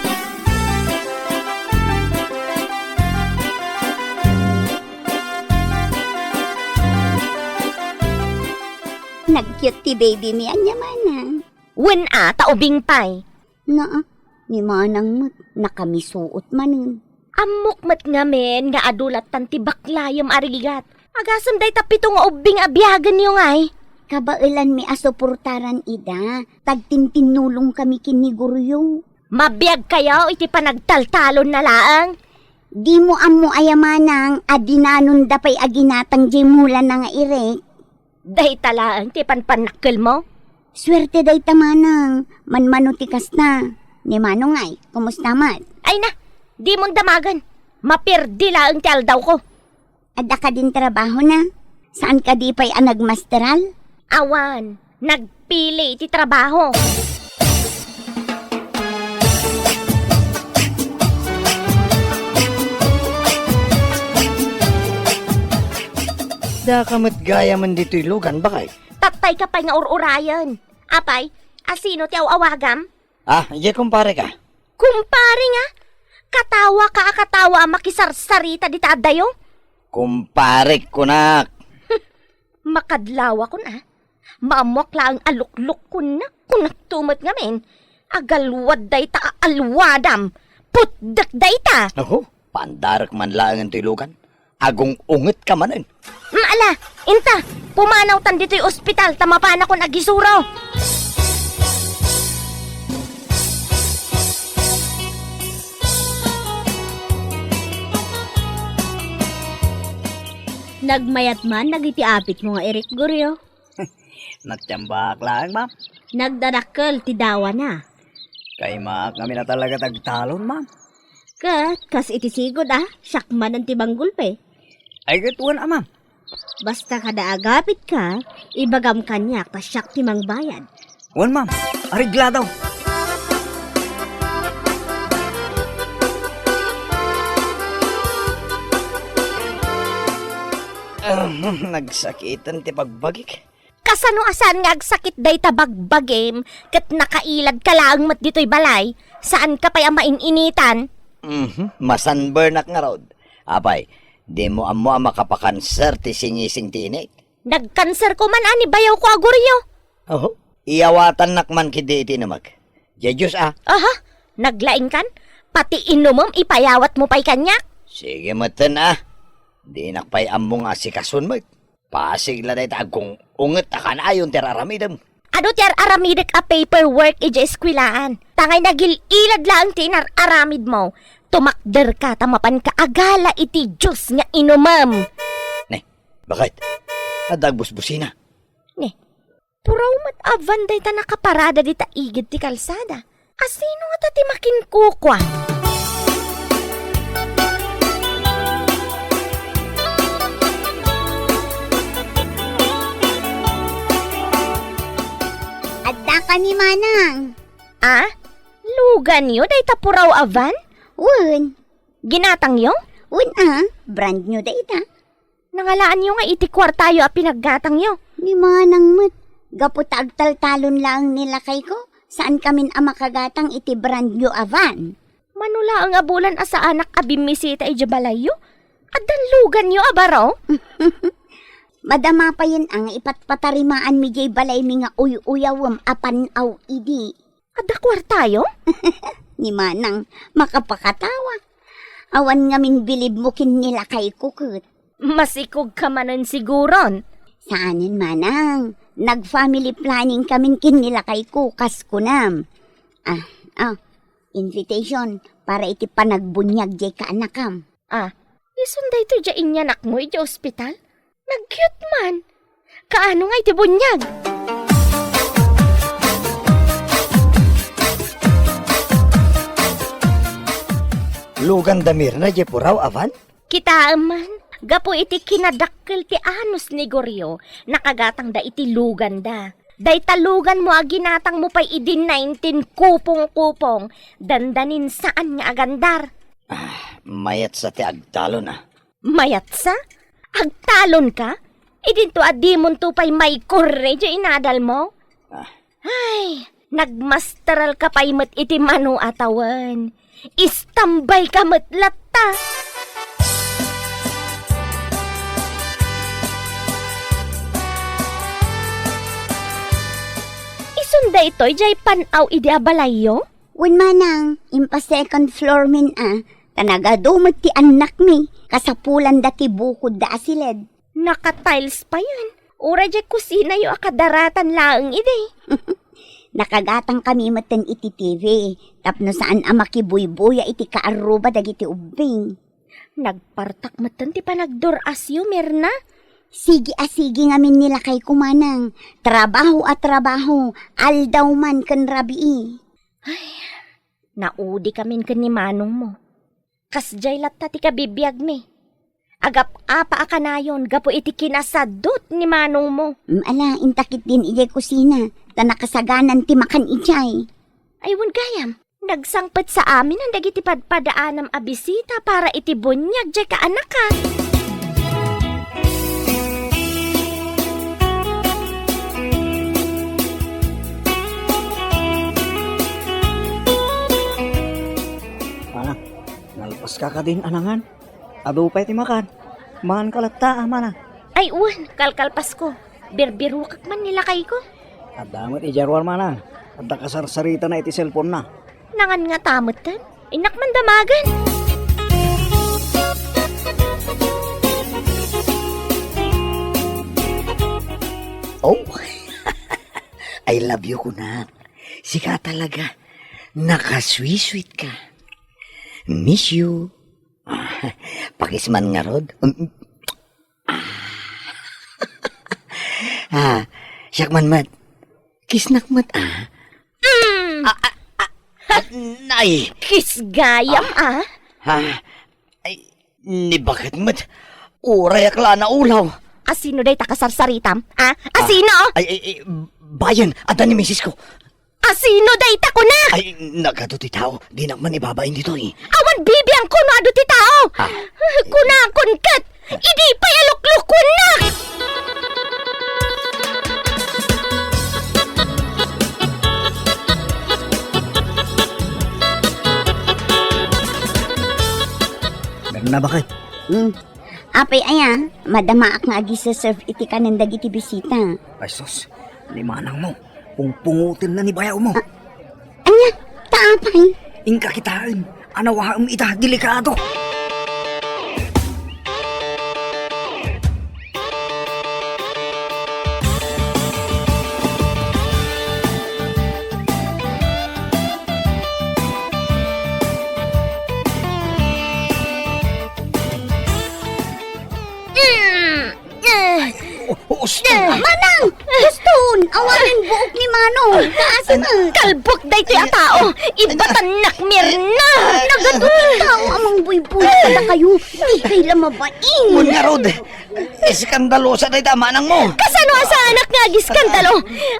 Nag-cute ti baby mi, ania manang? Wen a, ta ubing pay. Naa, ni manang met, nakamisuot manen. Ammok met ngamin nga adu lattan ti baklayem a rigat. Agasem dayta pito nga ubbing a biagenyo ngay. Kabaelanmi a suportaran ida, tagtintinnulongkami ken ni Goryo. Mabiagkayo iti panagtaltalonna laeng. Dimo ammo aya manang a dinanonda pay a ginatang diay mulana nga irik. Dayta laeng ti panpannakkelmo? Suerte dayta manang, manmano ti kasta. Ni manong ay, kumusta met? Ay na, dimon damagen. Maperdi laeng ti aldawko. Adda kadin trabahona? Saan kadi pay a nagmasteral? Awan, nagpili iti trabaho. Daka met gayamen ditoy lugan, baket? Tattayka pay nga ur-urayen. Apay, asino ti aw-awagam? Ah, idiay kumpare ka. Kumpare nga? Katawa ka a katawa a makisarsarita dita addayo? Kumparek, kunak. Makadlawakon, a. Maammoak laeng a luklukkonnak, kunakto met ngamin. Agalwad dayta a alwadam. Putdek dayta. Aho, pandarek man laengen toy lugan. Agung-ungetka manen. Mm, ala, inta, pumanawtan ditoy ospital ta mapanakon agisuro. Nagmayat man dagiti apitmo nga Eric Gorio? Nagtiambaak laeng, ma'am. Nagdadakkel ti dawana. Kaimaak ngamin a talaga ti agtalon, ma'am. Ket kas iti sigud a, siak manen ti manggulpi. Ay, ket wen a, ma'am. Basta kada agapitka, ibagam kaniak ta siak ti mangbayad. Wen, ma'am. Areglado. Ahem, nagsakiten ti pagbagik. Kasano a saan nga agsakit dayta bagbagim ket nakailad ka laeng met ditoy balay? Saan ka pay a main-initan? Mhm, masanburnak ngarud. Apay, dimo ammo a makapakanser ti singising ti init? Nagkanser ko man a ni bayaw ko a Gorio. Oho, iyawatannak man ketdi iti inumek. Diay Dios a. Aha, naglaingkan? Pati inumem ipayawat mo pay kaniak? Sige metten a. Dinak pay ammo nga asikason met. Pasig la dayta agung-unget a kanayon ti ar-aramidem. Adu ti ar-aramidek a paperwork idiay eskwelaan? Tangay nagil-ilad laeng ti inar-aramidmo. Tumakderka ta mapanka agala iti Dios nga inumem. Ne, baket? Adda agbusbusina. Ne, puraw met a van dayta nakaparada dita igid ti kalsada. Asino ngata ti makinkukua? Addaka ni Manang. Ah? Luganyo dayta puraw a van? Wen. Ginatangyo? Wen a, brand new dayta. Nangalaanyo nga iti kuartayo a pinaggatangyo? Ni Manang met, gapu ta agtaltalon laeng ni lakayko, saankamin a makagatang iti brand new a van. Mano laeng a bulan a saanak a bimmisita idiay balayyo? Addan luganyo a baro? Madama payen a nga ipatpatarimaanmi diay balaymi nga uy-uyawem a pan-aw idi. Adda kuartayo? Ni Manang, makapakatawa. Awan ngamin bilibmo ken ni lakayko ket. Masikog ka manen siguron. Saanen, Manang. Nag-family planning kamin ken ni lakayko, kas kunam. Ah, ah, invitation para iti panagbuniag diay kaanakam. Ah, isun daytoy diay inyanakmo idiay ospital? Nagcute man. Kaano nga iti buniag? Luganda Mirna diay puraw a van? Kitaem man, gapu iti kinadakkel ti anus ni Gorio, nakagatangda iti luganda. Dayta luganmo a ginatangmo pay idi nineteen kupong-kupong, dandanin saan nga agandar. Ah, mayatsa ti agtalon a. Mayatsa? Agtalonka? Idinto a dimonto pay maikurre diay inadalmo? Ah. Ay, nagmasteralka pay met iti mano a tawen. Istambayka met latta. Isun daytoy diay pan-aw idi a balayyo? Wen, Manang, impa-second floor min a, ta nagadu met ti annakmi, kasapulanda ti bukodda a siled. Naka-tiles payen, uray diay kusinayo a kadaratan laeng idi. Nakagatangkami metten iti T V, tapno saan a makibuybuya iti kaarruba dagiti ubbing. Nagpartak metten ti panagdur-asyo, Mirna. Sige a sige ngamin ni lakayko, Manang. Trabaho a trabaho, aldaw man ken rabii. Ay, naudikamin ken ni manongmo. Kasdiay latta ti kabibiagmi. Agap-apa a kanayon gapu iti kinasadut ni manongmo. Mm, ala, inta ketdin idiay kusina, ta nakasaganan ti makan idiay. Ay, wen gayam. Nagsangpet sa amin dagiti padpadaanam a bisita para iti buniag diay kaanaka. Kalpaska kadin, a nangan? Adu pay ti makan. Manka latta, a manang. Ay, wen, kalkalpasko. Birbirokak man ni lakayko. Adda met idiay ruar, manang. Adda kasarsaritana iti cellphone-na. Nangan ngata metten. Innak man damagen. Oh, I love you, kunak. Sika talaga. Nakasweet-sweet ka. Miss you. Pakis man ngarud. Mm, mm. Ah. Ah, siak man met. Kissnak met, ah. Mm. Ah, ah, ah, ah, nay. Kiss gayam, ah. Ah, ay, ni baket met. Urayak la naulaw. Asino dayta kasarsaritam? Ah, asino? Ah, ay, ay, ay, bayan, adda ni misis ko. Asino dayta kunak? Ay, nagadu ti tao. Dinak man ibabain ditoy. Awan bibiangko no adu ti tao. Ah. Kunakon ket, idi pay a luklukuennak. Berna, bakit? Hmm. Apay aya, madamaak nga agiserserve iti kanen dagiti bisita. Ay sus, ni manangmo, pungpungotenna ni bayawmo. Ah, ania? Ta apay? Inka kitaen, anawaem ita, delikado. Mm. Eh. O, o, uston. Eh, Manang! Uston! Awanen buok ni Manong! Kaasi nga! Kalbok daytoy a tao! Ibatannak, Mirna! Nagadu ti tao a mangbuybuya kadakayo! Di kay la mabain! Wen ngarud, eskandalosa dayta a manangmo! Kasano a saanak nga agiskandalo?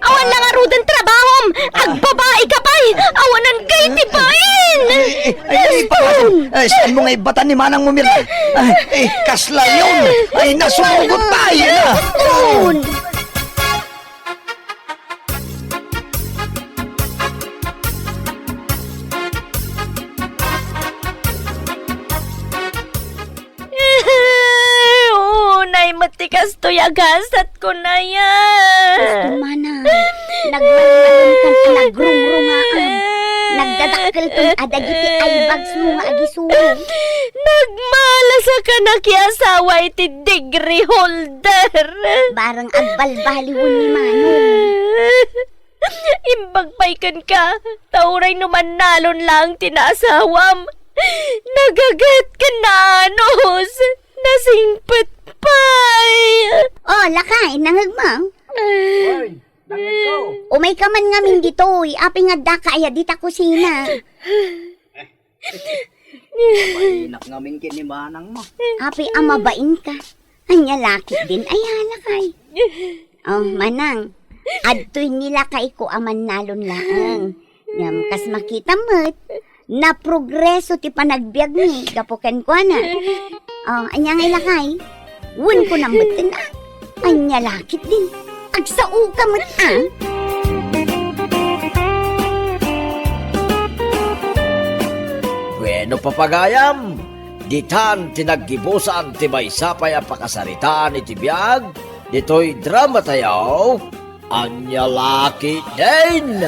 Awan la ngaruden trabahom! Agbabai ka pay! Awanan kay ti bain! Ay, ay, ay, Uston! Ay, saan mo nga ibatan ni manangmo, Mirna? Ay, ay, kasla yun! Ay, nasugot pa! Ay, na! Uston! Unay met ti kastoy a gasat ko, naya. Sus, mana. Nagmalmalon kan a nagrungrungaam. Nagdadakkelton a dagiti eye bags mo nga agisuro. Nagmalas a kanakiasawa iti degree holder. Barang agbalbaliwen ni Manong. Imbag pay kenka, ta uray no mannalon laeng ti naasawam, nagaget ken naanus, nasingpet pay. Oh, lakay, nangegmo? Oy, nangegko. Umayka man ngamin ditoy, apay nga addaka aya dita kusina? Mainak ngamin ken ni manangmo. Apay a mabainka? Ania la ketdin aya, lakay? Oh, manang, adtoy ni lakayko a mannalon laeng. Ngem kas makitam met, naprogreso ti panagbiagmi gapu kenkuana. Oh, ania ngay, lakay? Wen kunam metten, a? Ania la ketdin? Agsaoka met, a? Bueno, papagayam, ditan ti naggibusan ti maysa pay a pakasaritaan iti biag ditoy dramatayo, Ania la ketdin?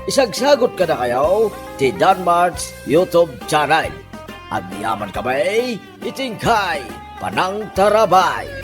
Isagsagut kadakayo ti Danmart's YouTube channel. Agyaman kami iti inkay panangtarabay.